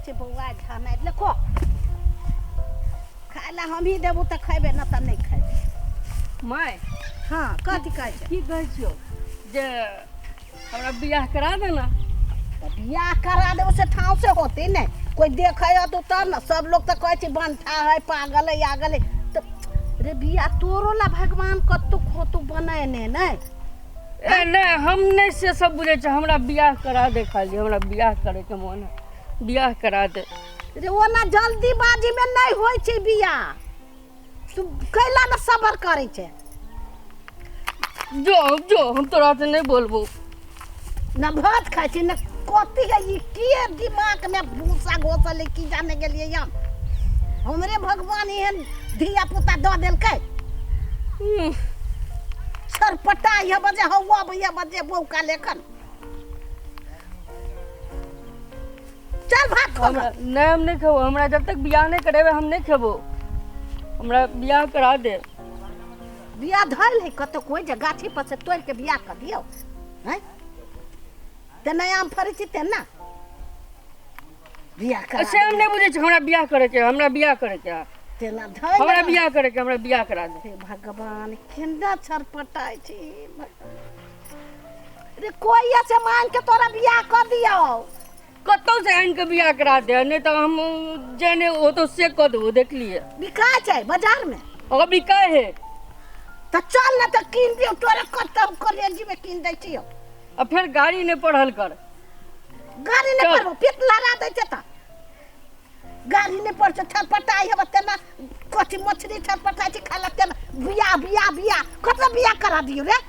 छै बौआ झानाइ देखो खाय लए हमही देबू तऽ खयबे नहि तऽ नहि खयबे। माय। हँ, कथी कहै छै? की कहै छियौ जे हमरा बियाह करा दे ना। तऽ बियाह करा देबो से ठाँव से होतै नहि, कोइ देखै हतौ तब ने। सब लोग तऽ कहै छै बंठा है, पागल है, आगल है। तऽ रे बियाह तोरो ला भगवान कतौ खोतौ बनेने नहि। ए नहि, हम नहि से सब बुझै छियै, हमरा बियाह करा दे खाली, हमरा बियाह करैके मोन है, बियाह करा दे। रे ओना जल्दीबाजीमे नहि होइ छै बियाह, तू कैला ने सबर करै छै? जो जो, हम तोरा से नहि बोलबो। न भात खाइ छै न कथी है। ई के दिमागमे भूसा घोसल है की जाने गेलियै हम। हमरे भगवान एहन धिया पुता दऽ देलकै। छरपटा यह बजे हौवा भैया बजे बौका लेखन। चल भात खो। हमरा नहि, हम नहि खेबो। हमरा जब तक बियाह नहि करेबै हम नहि खेबो। हमरा बियाह करा दे। बियाह धैल है कतौ कोइ जे गाछी पर से तोड़ि के बियाह कऽ दियौ? हैं, तेना आम फड़ै छै तेना बियाह करा से हम नहि बुझै छी। हमरा बियाह करैके है, हमरा बियाह करैके है। तेना धैल हमरा बियाह करैके, हमरा बियाह करा दे। हे भगवान, केना छरपटाइ छै रे। कोइ से मांग के तोरा बियाह कऽ दियौ? कतौ से आनि के बियाह करा दे, नहि तऽ हम जे नहि होतो से कऽ देबो, देखलिए। बिका छै बाजार में? अगर बिकाय है तऽ चल ने तऽ कीन दियौ तोरा। कतौ कॉलेज में कीन दै छियौ। आ फेर गाड़ी नहि पढ़ल कर। गाड़ी नहि चल। पढ़बो, पेट लड़ा दै छै तऽ गाड़ी नहि पढ़ छै। छटपटाइ हेबे तेना कथी मछली छटपटाइ छै खाय ला तेना। बियाह बियाह बियाह, कतना बियाह करा दियौ रे?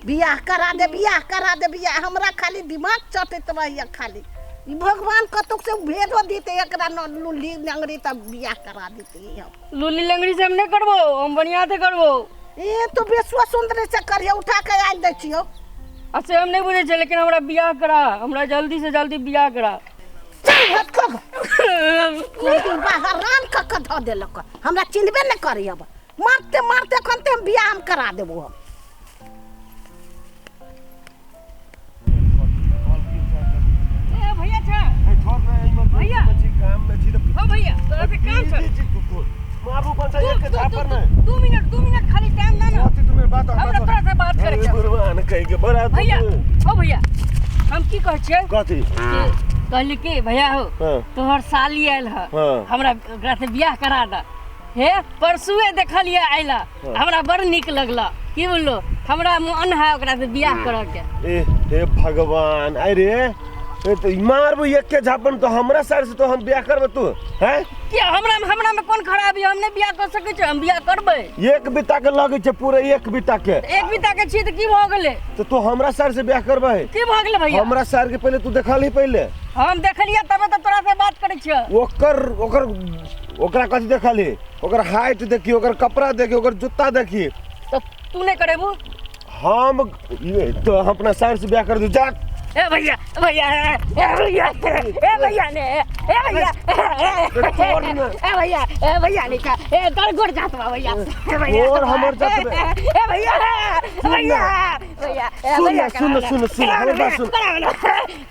बियाह करा दे, बियाह करा दे, बियाह। हमरा खाली दिमाग चटैत रहैया खाली। ई भगवान कतौ से भेजो दिते एकरा न लुल्ली लंगड़ी तब बियाह करा दिते हम। लुल्ली लंगड़ी से हम नहि करबो, हम बढ़िया से करबो। ए तू बेसुआ सुंदरी से करिहे, उठा के आनि दै छियौ। आ से हम नहि बुझै छियै, लेकिन हमरा बियाह करा, हमरा जल्दी से जल्दी बियाह करा। चल भात खो। हरान कऽ कऽ धऽ देलक, हमरा चिन्हबे नहि करी। अब मारते मारते एखन हम बियाह हम करा देबो हम। ए भैया छा छोड़ ना, एहिमे भैया। छी काम में छी तऽ हो भैया, तोरा से काम छ। मारू कौन सा एक झापर ने। 2 मिनट, 2 मिनट खाली टाइम ना ना। कथी तुम्हें बात? हमरा तोरा से बात करे के। भगवान कहि के बड़ा भैया, हो भैया, हम की कहै छियै? कथी? कि कहली कि भैया हो, तोहर साली आयल ह। हमरा ओकरा से बियाह करा द। हे परसुए देखलियै आयला, हमरा बड़ नीक लगला, की बोललो, हमरा मन है ओकरा से बियाह करऽ के। ए हे भगवान, अरे ए तो मारबो एक के झापन तो। हमरा सर से तो हम बियाह करबे तू हैं? कि हमरा हमरा में कोन खराबी? हम नहि बियाह कर सकै छी? हम बियाह करबै। एक बीता के लगै छै पूरा, एक बीता के। एक बीता के छी तऽ की भऽ गेलै? तो तू हमरा सर से बियाह करबै? की भऽ गेलै भैया? हमरा सर के पहले तू देखल ही पहले? हम देखलियै तबे तऽ तोरा से बात करै छियै। ओकर ओकर ओकरा कथी देखली? ओकर हाइट देखी, ओकर कपड़ा देखी, ओकर जूता देखी। तऽ तू नहि करेबू? हम ये तो हम अपना सर से बियाह कर दू, जा। ए भैया, भैया, ए भैया, ए भैया ने, ए भैया, तोर ने। ए भैया, ए भैया ने का ए तोर गोर जात बा भैया, ए भैया। गोर हमर जात बा। ए भैया, भैया, भैया, ए सुन भैया। ना, सुन ना, सुन, सुन, हमर बात सुन। कराओ ना,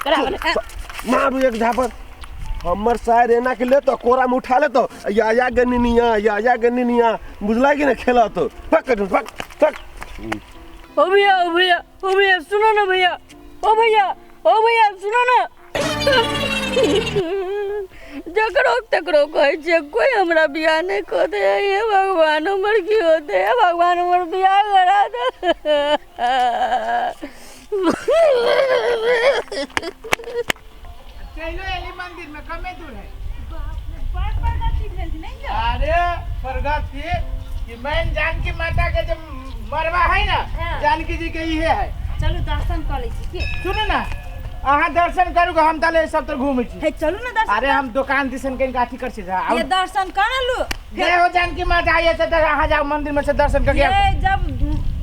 कराओ ना। मारू एक झापर। हमर सायर एना के लेतो, कोरा में उठा लेतो, या या गनिनिया, या या गनिनिया, बुझला कि ना? खेला तो पकड़ पक पक। ओ भैया, ओ भैया, ओ भैया, सुनो ना भैया, ओ भैया, ओ भैया, सुनो ना। जकरो तकरो कहै छियै, कोई हमरा बियाह नहि कऽ दे। हे भगवान, हमर की होतै? हे भगवान, हमर बियाह करा दे। चलो एली मंदिर में, कमे दूर है। अरे प्रगति कि मैन जानकी माता के जो मरवा है ना, जानकी जी के इहे है। चलू दर्शन कऽ लै छी की? सुनू ना, अहाँ दर्शन करू, हम ताले सब तर घूमै छी। हे चलू ना दर्शन। अरे हम दुकान दिसन कहीं अथी कर छी। ये दर्शन कर लू। जय हो जानकी माता। आइए से अहाँ जाओ मंदिर में से दर्शन करके आउ। ये जब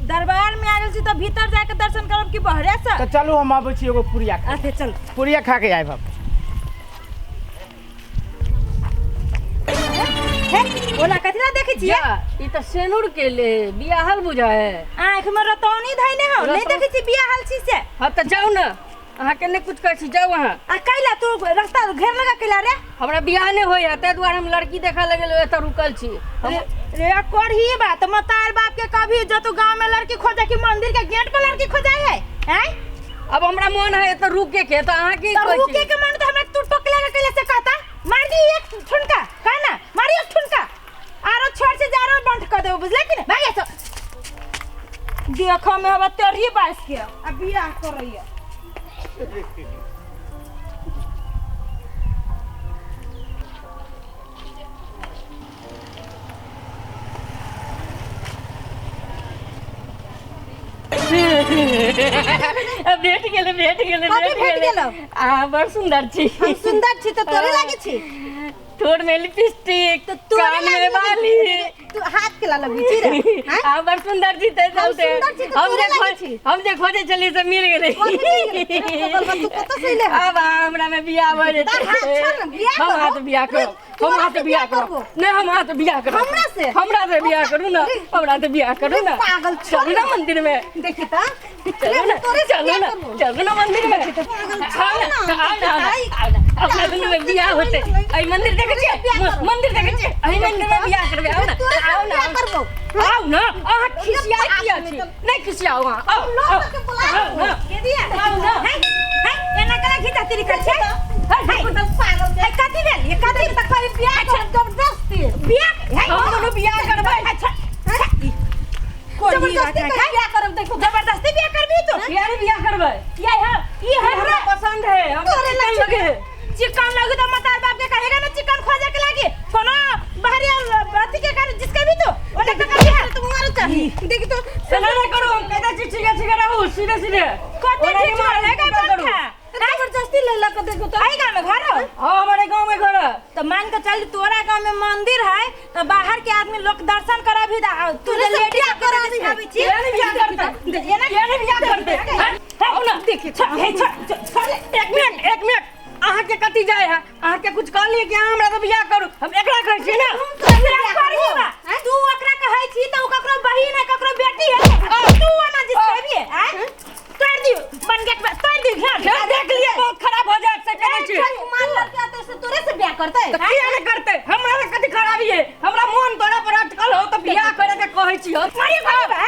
दरबार में आयल छी तऽ भीतर जाके दर्शन करब कि बहरे से? तो चलू, हम अबै छी एगो पुड़िया खा। अच्छा चल। पुड़िया खा के आयब हम। हे ओना कथी ला देखै छियै? जा, ई तऽ सेनुर के ले बियाहल बुझा है। आँख में रतौनी धैले हो, नहीं देखै छी बियाहल छी से? हाँ तऽ जाउ ने। अहाँके नहि कुछ कहै छी, जाउ अहाँ। आ कैला तू रास्ता घेर लगा कैला रे? हमरा बियाह नहि होइए, ताहि दुआरे हम लड़की देखऽ लगल एतऽ रुकल छी हम। रे करही बात मतार बाप के कभी जो तू गांव में लड़की खोजे कि मंदिर के गेट पर लड़की खोजाई है हैं? अब हमरा मन है एतऽ रुके के, तऽ अहाँ की तो कहै छी? रुके के मन तो हमरा तू टोक लगा कैला से कहता मार दी एक ठुनका, कह ना मारी एक ठुनका आरो छोड़ से जारो बंट कर देबो, बुझले कि नहीं? भाग ऐसो देखो में अब तेरी बास के अब बियाह करैया। भेट गेलै, भेट गेलै। कथी भेट भेट गेलै? गेलौ? अहाँ बड़ सुंदर छी। हम सुंदर छी तऽ तोरे लागे छी? ठोर में लिपस्टिक, तऽ तोरे कान में लागे बाली। तू हाथ के लगबै छी रे? आँय? अहाँ बड़ सुंदर छी तै हम चलते। सुंदर छी तऽ हम तोरे जे लागे छी। हम जे खोजे छलियै से मिल गेलै। कथी मिल गेलै? अरे बबलबा, तू कतऽ से एले हन? आब अहाँ हमरा में बियाह भऽ जेतै। तऽ हाथ छोड़ ने, बियाह हम करबो। अहाँ से बियाह रे, करब। तू हम हमरा अहाँ से से बियाह बियाह करब। करबो? नहि, हम अहाँ से बियाह करब। हमरा से? हमरा से बियाह करू ने, रे, हमरा से बियाह करू रे ने। पागल, छोड़ चलू ने ने। मंदिर में। देखी तऽ। चलू ने, तोरे से चलू बियाह ने, करबो। चलू ने मंदिर में। पागल, आउ छोड़ ने, ने। आउ ने, आउ ने, आउ ने। अपना दुनू में बियाह होतै। एहि मंदिर देखै छियै? बियाह करबो। मंदिर देखै छियै? एहि मंदिर में बियाह करबै। आउ ने, तोरे से आउ ने, बियाह आउ ने। करबो। आउ ने, अहाँ खिसियाइ किया छी? नहि खिसियाउ अहाँ। आउ, लोग आउ, सबके बुला आउ ने। के दिया? आउ ने। है है एना करा घिचा तिरी कर छै? है, है पागल है कथी भेल? ये कथी तक करी बियाह करब जबरदस्ती। बियाह है? हम दुनू बियाह करबै। अच्छा, कोई जबरदस्ती करी बियाह करब, देखो। जबरदस्ती बियाह करबी तू? किया नहि बियाह करबै? ये है ये हमरा हमरा पसंद है, हमरा तोरे चिकन लगे। लगे है। चिकन लगे तो मतार बाप के कहेगा ना चिकन खोजे के लागी कोनो बाहरी अथी के कारण जिसके भी तो ओने का बियाह तू मारो चाही। देखी तो। एना नहि करू, हम कहै छी सीधे सीधे रहू, सीधे सीधे। कते ओना नहि ठीक मारू, है कुटबे करू। बंठा जबरदस्ती ले लक देखो तो। आई गांव में घर हो? हाँ, हमारे गांव में घर है। तो मान के चल तोरा गांव में मंदिर है तो बाहर के आदमी लोग दर्शन करा भी दा तू तोरे से लेडीज बियाह करा कराबी है। भी छी। किया नहि बियाह करतै? एना किया नहि बियाह करतै? हैं? आउ ने। देखी छोड़ हे छोड़ छोड़। एक मिनट, एक मिनट, अहाँके कथी जाय है? अहाँके कुछ कहलियै कि अहाँ हमरा से बियाह करू? हम एकरा कहै छी ने। बियाह करही बा तू ओकरा कहै छी त उ ककरो बहिन है ककरो बेटी है तू ओना जिस कहबी है आय तोड़ दियो बन गेट पे तोड़ दियो घेर। फेर देख लियै, बहुत खराब हो जायत से कहै छी। कुमार लड़के आते से तोरे से बियाह करतै? तऽ किया नहि करतै? हमरा से कथी खराबी है? हमरा मोन तोरा पर अटकल हो तऽ बियाह करे के कहै छी हम। मारियो कहबी बा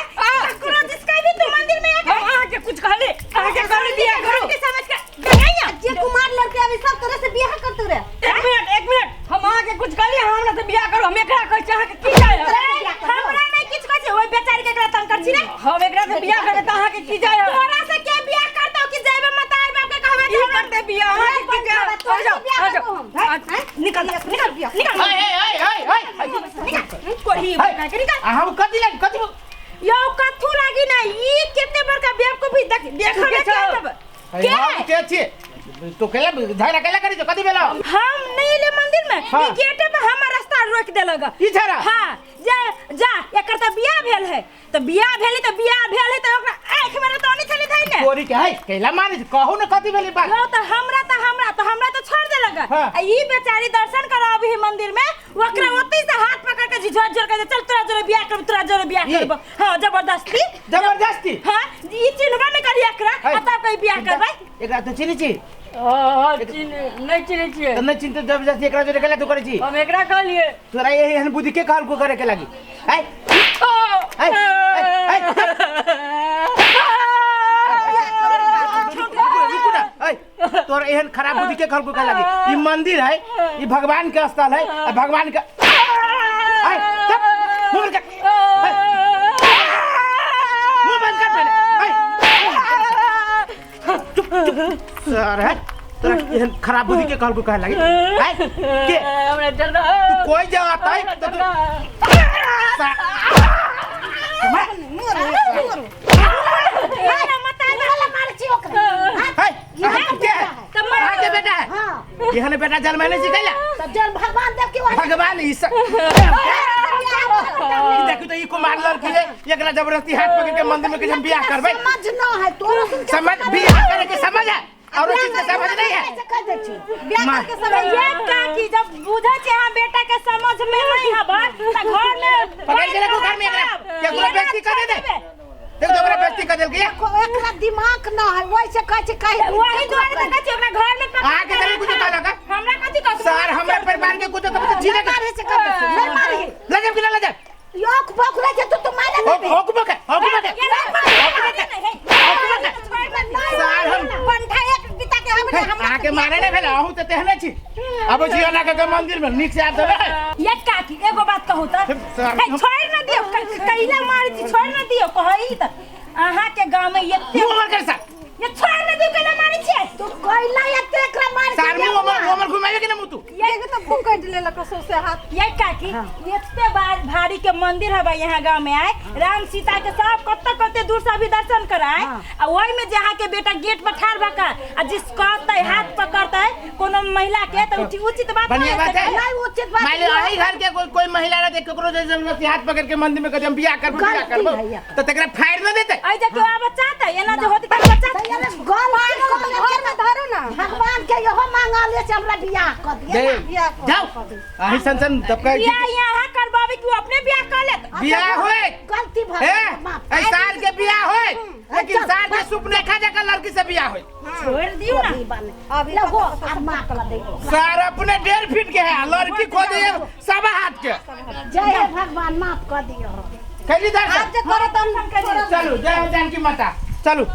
ककरो जिस कहबी तू मंदिर में आके। हम अहाँके कुछ कहली? अहाँके कहली बियाह करू? के समझ के गंगाइया जे कुमार लड़के अभी सब तोरे से बियाह करतौ रे। एक मिनट, एक मिनट, हम अहाँके कुछ कहली? अहाँ हमरा से बियाह करू, हम एकरा कहै छी, अहाँके की जाय है? हमरा नहीं किछ कहै छै ओइ बेचारी के एकरा तंग कर छी रे। हम एकरा से बियाह करबै तऽ अहाँके की जाय है? तोरा से के बियाह करतौ कि जैबे मतार बाप के कहबे की करतै बियाह? अहाँके की जाय है? तोरे से आ जाउ, बियाह आ जाउ। करबो हम। हैं? निकल निकल निकल हे हे हे हे निकल कोही बना के निकल। आ हम कथी लागी कथी? यो कथू लागी ना ई केते बड़का बेवकूफी देख देखो के ने छौ? के तब के हम के छी तो केला झगड़ा केला करी तो कथी भेलो? हम नहीं ले मंदिर में। हाँ। ई गेटे पे हमर रास्ता रोक देलक। ई छड़ा? हां जा जा एकर त बियाह भेल है त बियाह भेल त बियाह भेल है त ओकरा आंख में तो नहीं चली थई ने चोरी के है केला मारे छी? कहू ने कथी भेली बात? यो त हमरा त हमरा त हमरा त छोड़ देलक। हाँ। आ ई बेचारी दर्शन कराबी मंदिर में ओकरा ओतै से हाथ पकड़ के झोर झोर के चल तोरा जोरे बियाह करब तोरा जोरे बियाह ई? करब। हां जबरदस्ती। जबरदस्ती? हां ई चिन्हबा नहीं करी एकरा है। आ तब कहीं बियाह करबै। एकरा तू चिन्है छी? हाँ, नहि चिन्है छियै। तऽ नहि चिन्हते जबरदस्ती एकरा जोरे केला तू करै छी? हम एकरा कहलियै। तोरा एहन बुद्धि के कहलको करे के लागी? है है है रुकू ना ऐ तोरा एहन खराब बुद्धि के कहलको करे लागी? ई मंदिर है, ई भगवान के स्थल है आ भगवान के ऐ चुप मुंह बंद कर ऐ, मुंह बंद कर पहले ऐ चुप चुप सर है तोरा एहन खराब बुद्धि के कहलको करे लागी? ऐ के हमरा डर तू कोई जगह आता है तो तू हमरा मतार वाला मार छी ओकरा। है के है त मर अहाँ के बेटा है? हां। एहन बेटा जन्म नहीं सिखैला तब जल भगवान देव के वहाँ भगवान ई सब देखू तो ई कुमार लड़की है एकरा जबरदस्ती हाथ पकड़ के मंदिर में के हम बियाह करबै। समझ न है तोरा सुन के समझ बियाह करे के समझ है और चीज के समझ नहीं है। कैसे कह दै छी बियाह माँ। करके समझ ये काकी जब बुझै छै अहाँ बेटा के समझ में नहीं हब त घर में पकड़ के रखो घर में एकरा केकरो बेइज्जती कर दे। देख तो हमरा बेइज्जती कर देलकै। देखो एकरा दिमाग न है, वैसे कहै छै कहि। वही दुआरे तऽ कहै छी ओकरा घर में पकड़ अहाँके के तनी कुछो राखब। कहलक, हा? हमरा कथी कहत? सर हमरा परिवार के कुछो कहबै तऽ नहीं छीने के मारे से कर दे, नहीं मारे। लऽ जायब कि ना लऽ जायब? योक भोक रहे छै तो तू मारे होक नहीं। होक बक होक बक। सर हम पंठा एक पिता के हम हे, अहाँके मारे नहि भेल, अहूँ तऽ तेहने छी। आबै छी एना कऽ के मंदिर में नीक से आब देबै। ये काकी एगो बात कहू तऽ सर, हे, छोड़ि न दियौ, कैला मारै छी, छोड़ि न दियौ कहै तऽ अहाँके गाँव में एते मुँह हमर कर सर। ये छोड़ि न दियौ, कैला मारै छियै? तू कोइला एते एकरा मार सर मुँह हमर मुँह हमर घुमाबे के ना मुँह तू। ये तो पकड़ लेलक सौंसे हाथ। ये काकी एते बार भारी के मंदिर हवे यहाँ गांव में आए राम सीता के सब कते कते दूर से अभी दर्शन कराए आ वही में जे अहाँ के बेटा गेट पर ठाड़ भऽ के आ जिस कहते हाथ पकड़ते कोनो महिला के तऽ उचित बात बढ़िया बात है। नहीं उचित बात मान लियो अही घर के कोई कोई महिला रहते केकरो जैसे जबरदस्ती हाथ पकड़ के मंदिर में कदम बियाह कर बियाह गलती करबो है ये। तो तकरा फाड़ न देते। ऐ जे केओ आब चाहते एना जे होते तऽ बच्चा अरे गलती कर घर में धरू ना। भगवान के इहो मांगले से हमरा बियाह कर दिए दे ना। बियाह कर जाओ अही सन सन तब कह बियाह यहाँ करबाबे कि उ अपने बियाह कर लेत? बियाह होए गलती भ ए गेल, माफ। ए साल के बियाह होए लेकिन चल, साल के सुपनेखा जका लड़की से बियाह होए। छोड़ दियौ ना। अभी बने। अभी लगो कतऽ अब माफ कर दे। सर अपने 1.5 फीट के है लड़की खो दे सवा हाथ के। जय हे भगवान माफ कर दियो। कैली दर्शन आब जे करत हम चलू जय हो जानकी माता चलू।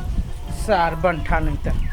सर बनठा नहीं त।